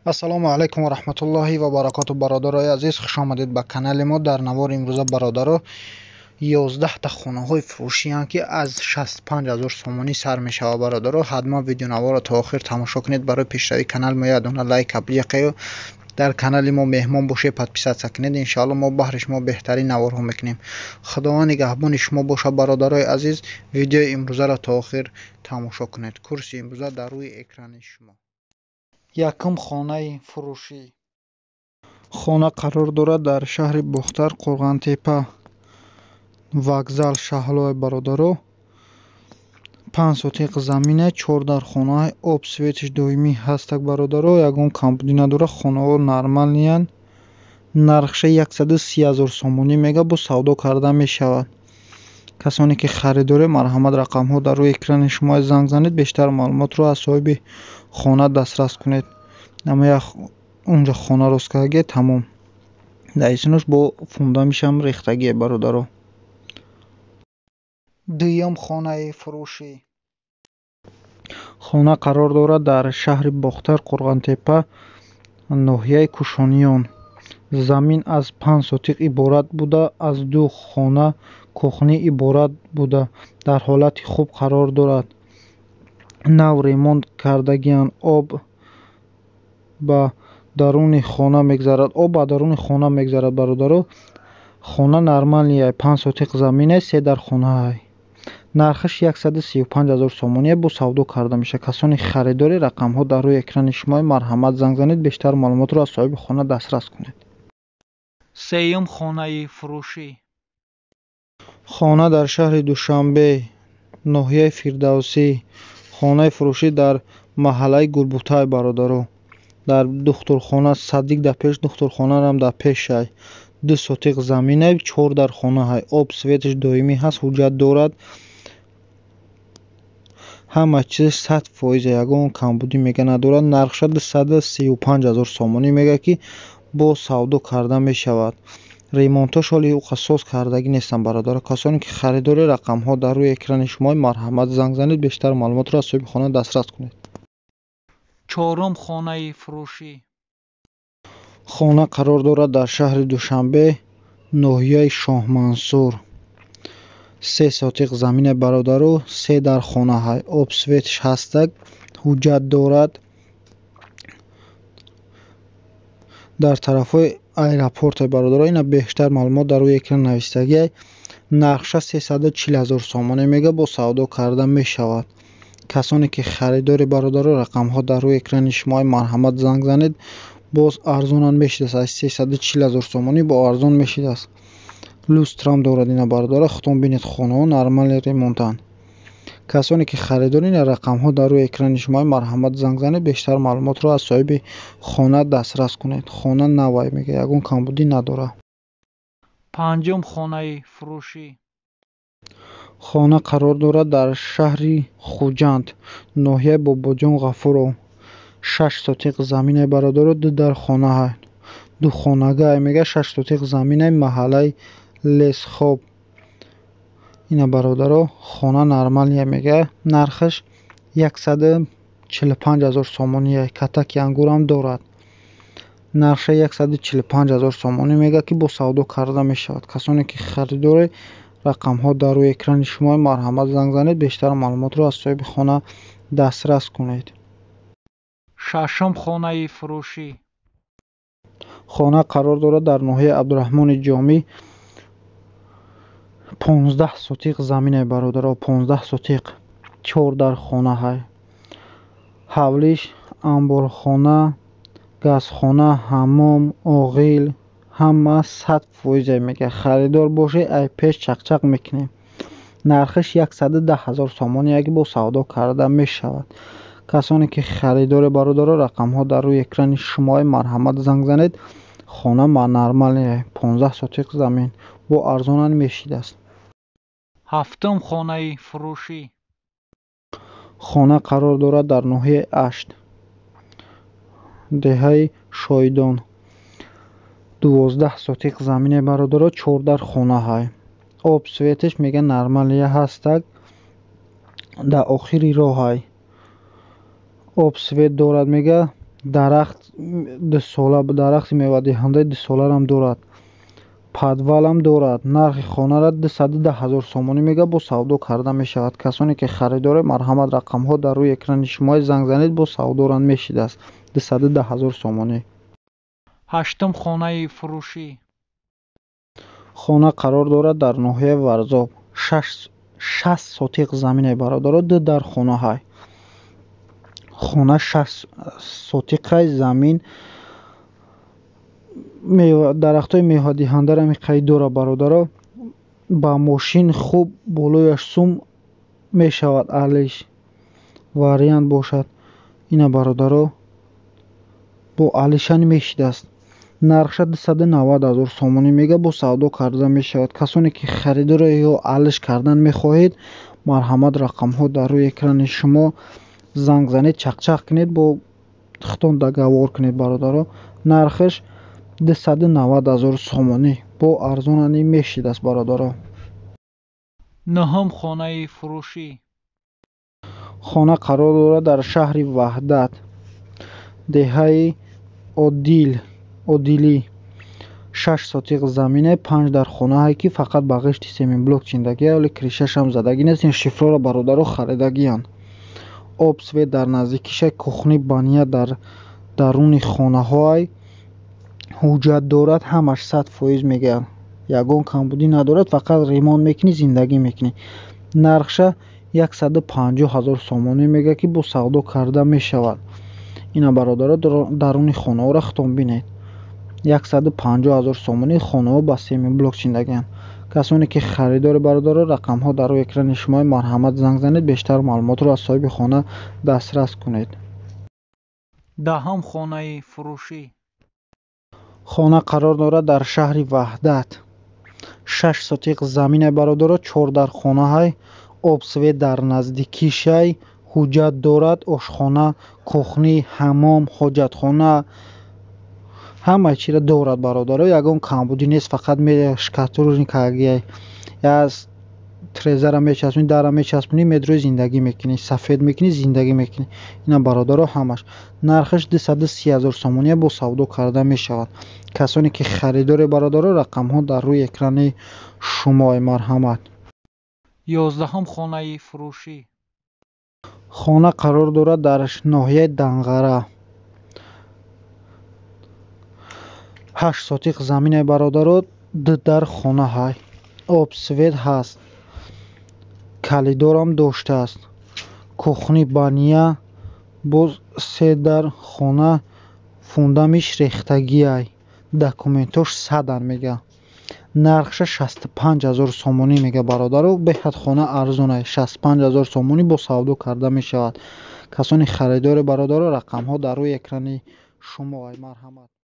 Ассалому алайкум ва раҳматуллоҳи ва баракоту, бародарои азиз, хуш омадед ба канали мо. Дар навори имрӯза, бародаро, 11 та хонаҳои фурӯшиянд, ки аз 65 ҳазор сомонӣ сар мешавад. Бародаро, ҳатман видеонаворро то охир тамошо кунед. Барои пешравии канал мо як дона лайк аблиқею дар канали мо меҳмон бошед, подписаться кунед. Иншоалло, мо баҳри шумо беҳтарин наворҳо мекунем. Худованд нигаҳбони шумо бошад. Бародарои азиз, видеои имрӯзаро то охир тамошо кунед. Курси имрӯза дар рӯи экрани шумо. Якум хонаи фурӯшӣ. Хона қарор дорад дар шаҳри Бохтар, Қурғонтепа, вокзал Шаҳлои. Бародаро, 5 сотиқ замина, чор дар хонаи, об, светиш доимӣ ҳастак. Бародаро, ягон камбудӣ надорад, хонаҳо нормальныянд. Нархша 130 000 сомонӣ мега, бо савдо карда мешавад. Касоне ки харидоред, марҳамат, рақамҳо дар рӯи экрани шумо, занг занед, бештар маълумотро аз соҳиби хона дастрас кунед. Ама як унҷа хона рост кардагие, тамом. Дар исинош бо фундамишам рехтагие, бародаро. Дуюм хонаи фурӯшӣ. Хона қарор дорад дар шаҳри Бохтар, Қурғонтепа, ноҳияи Кушониён. Замин аз 5 сотиқ иборат буда, аз ду хона, кухнӣ иборат буда, дар ҳолати хуб қарор дорад. Нав ремонт кардагианд. Об ба даруни хона мегзарад, об ба даруни хона мегзарад. Бародаро, хона нормальныяй, 5 сотиқ заминай, се дар хонаай. Нархаш 135 000 сомоние, бо савдо карда мешавад. Касоне харидоред, рақамҳо дар рӯи экрани шумо, марҳамат, занг занед, бештар маълумотро аз соҳиби хона дастрас кунед. Сеюм хонаи фурӯшӣ. Хона дар шаҳри Душанбе, ноҳияи Фирдавсӣ. Хонаи фурӯшӣ дар маҳаллаи Гулбутай. Бародаро, дар духтурхона, садик дар пеш, духтурхонарам дар пешай. 2 сотиқ заминай, чор дар хонаҳай, об, светиш доимӣ ҳаст, ҳуҷҷат дорад, ҳама чизаш 100%, ягон камбудӣ мега надорад. Нархша 235 000 сомонӣ мега, ки бо савдо карда мешавад. Ремонтош ҳоли уқа соз кардагӣ нестанд. Бародаро, касоне ки харидоред, рақамҳо дар рӯи экрани шумо, марҳамат, занг занед, бештар маълумотро аз соҳиби хона дастрас кунед. Чорум хонаи фурӯшӣ. Хона қарор дорад дар шаҳри Душанбе, ноҳияи Шоҳмансур. 3 сотиқ замина, бародару, се дар хонаҳай, об, светиш ҳастак, ҳуҷҷат дорад. Дар тарафҳои аэропорте, бародаро. Ина бештар маълумот дар рӯи экран навистагиай. Нархша 340 000 сомонӣ мега, бо савдо карда мешавад. Касоне ки харидори, бародаро, рақамҳо дар рӯи экрани шумо, марҳамат, занг занед. Боз арзонам мешидааст, аз 340 000 сомонӣ бо арзон мешидааст. Люстрам дорад ина, бародаро, худтон бинед, хонаҳо нормальный ремонтанд. Касоне ки харидор, ина рақамҳо дар рӯи экрани шумо, марҳамат, занг занед, бештар маълумотро аз соҳиби хона дастрас кунед. Хона навай мега, ягон камбудӣ надорад. Панҷум хонаи фурӯшӣ. Хона қарор дорад дар шаҳри Хуҷанд, ноҳияи Бобоҷон Ғафуров. 6 сотиқ заминай, бародаро, ду дар хонаҳай, духонагай мега, 6 сотиқ заминай, маҳаллаи Лесхоб. Ина, бародаро, хона нормальная мега. Нархаш 145 000 сомоние. Катаки ангурам дорад. Нархша 145 000 сомонӣ мега, ки бо савдо карда мешавад. Касоне ки харидоред, рақамҳо дар рӯи экрани шумо, марҳамат, занг занед, бештар маълумотро аз соҳиби хона дастрас кунед. Шашум хонаи фурӯшӣ. Хона қарор дорад дар ноҳияи Абдураҳмони Ҷомӣ. 15 сотиқ заминай, бародаро, 15 сотиқ, чор дар хонаҳай, ҳавлиш, амборхона, газхона, ҳаммом, оғил, ҳама 100% мега. Харидор бошед, ай пеш чақчақ мекунем. Нархаш 110 000 сомоние, ки бо савдо карда мешавад. Касоне ки харидоре, бародаро, рақамҳо дар рӯи экрани шумо, марҳамат, занг занед. Хона нормальная, 15 сотиқ замин, бо арзонам мешидааст. Ҳафтум хонаи фурӯшӣ. Хона қарор дорад дар ноҳияи Ашт, деҳаи Шоидон. 12 сотиқ замине, бародаро, чордар хонаҳай, об, светиш мега нормальная ҳастак. Дар охири роҳай, об, свет дорад мега. Дарахт дусола, дарахти мевадиҳандаи дусоларам дорад. Подвалам дорад. Нархи хонара 210 ҳазор сомонӣ мега, бо савдо карда мешавад. Касоне ки харидоре, марҳамат, рақамҳо дар рӯи экрани шумо, занг занед, бо савдоран мешидааст. 210 ҳазор сомонӣ. Ҳаштум хонаи фурӯшӣ. Хона қарор дорад дар ноҳияи Варзоб. 60 сотиқ замине бародаро, ду дар хонаҳай. Хона 6 сотиқай замин, дарахтҳои мевадиҳандаро миқайд дора бародаро. Ба мошин хуб болояш сум мешавад, алиш вариант бошад. Ина бародаро, бо алишани мешидааст. Нархша 290 ҳазор сомонӣ мега, бо савдо карда мешавад. Касоне ки харидоро ё алиш кардан мехоҳед, марҳамат, рақамҳо дар рӯи экрани шумо, занг занед, чақчақ кунед, бо худтон договор кунед бародаро. Нархаш 290 ҳазор сомонӣ, бо арзонани мешидааст бародаро. Нуҳум хонаи фурӯшӣ. Хона қарор дорад дар шаҳри Ваҳдат, деҳаи Одилӣ. 6 сотиқ замине, 5 дар хонаҳае ки фақат ба ғишти семинблок чиндагия, вале кришашам задагӣ нест. Ин шифрҳоро бародаро харидагиянд. Об, свет дар наздикиша, кухни, баня дар даруни хонаҳоай. Ҳуҷҷат дорад, ҳамаш 100% мегӯянд. Ягон камбудӣ надорад, фақат ремонт мекунӣ, зиндагӣ мекунӣ. Нархша 150 ҳазор сомонӣ мегӯяд, ки бо савдо карда мешавад. Ина бародаро, даруни хонаҳоро худтон бинед. 150 ҳазор сомонӣ хонаҳо ба семинблок чиндагиянд. Касоне ки харидори бародаро, рақамҳо дар рӯи экрани шумо, марҳамат, занг занед, бештар маълумотро аз соҳиби хона дастрас кунед. Даҳум хонаи фурӯшӣ. Хона қарор дорад дар шаҳри Ваҳдат. 6 сотиқ замине бародаро, 4 дар хонаҳай, об, свет дар наздикишай, ҳуҷҷат дорад, ошхона, кухни, ҳаммом, ҳоҷатхона, ҳамаи чиро дорад бародаро, ягон камбудӣ нест, фақат штукатуркагиай. Аз трезара мечаспонӣ, дара мечаспонӣ, медрои зиндагӣ мекунӣ, сафед мекунӣ, зиндагӣ мекунӣ. Ина бародаро ҳамаш. Нархаш 230 ҳазор сомонӣ, бо савдо карда мешавад. Касоне ки харидоре бародаро, рақамҳо дар рӯи экрани шумо, марҳамат. 11-ум хонаи фурӯшӣ. Хона қарор дорад дар ноҳияи Данғара. 8 сотиқ замине бародаро, 2 дар хонаҳай. Об, свет ҳаст. Калидорам доштааст. Кухни, баня, боз 3 дар хона, фундамиш рехтагиай. Документош садан мега. Нархша 65 ҳазор сомонӣ мега бародаро, беҳад хона арзонай. 65 ҳазор сомонӣ бо савдо карда мешавад. Касони харидори бародаро, рақамҳо дар рӯи экрани шумо, марҳамат.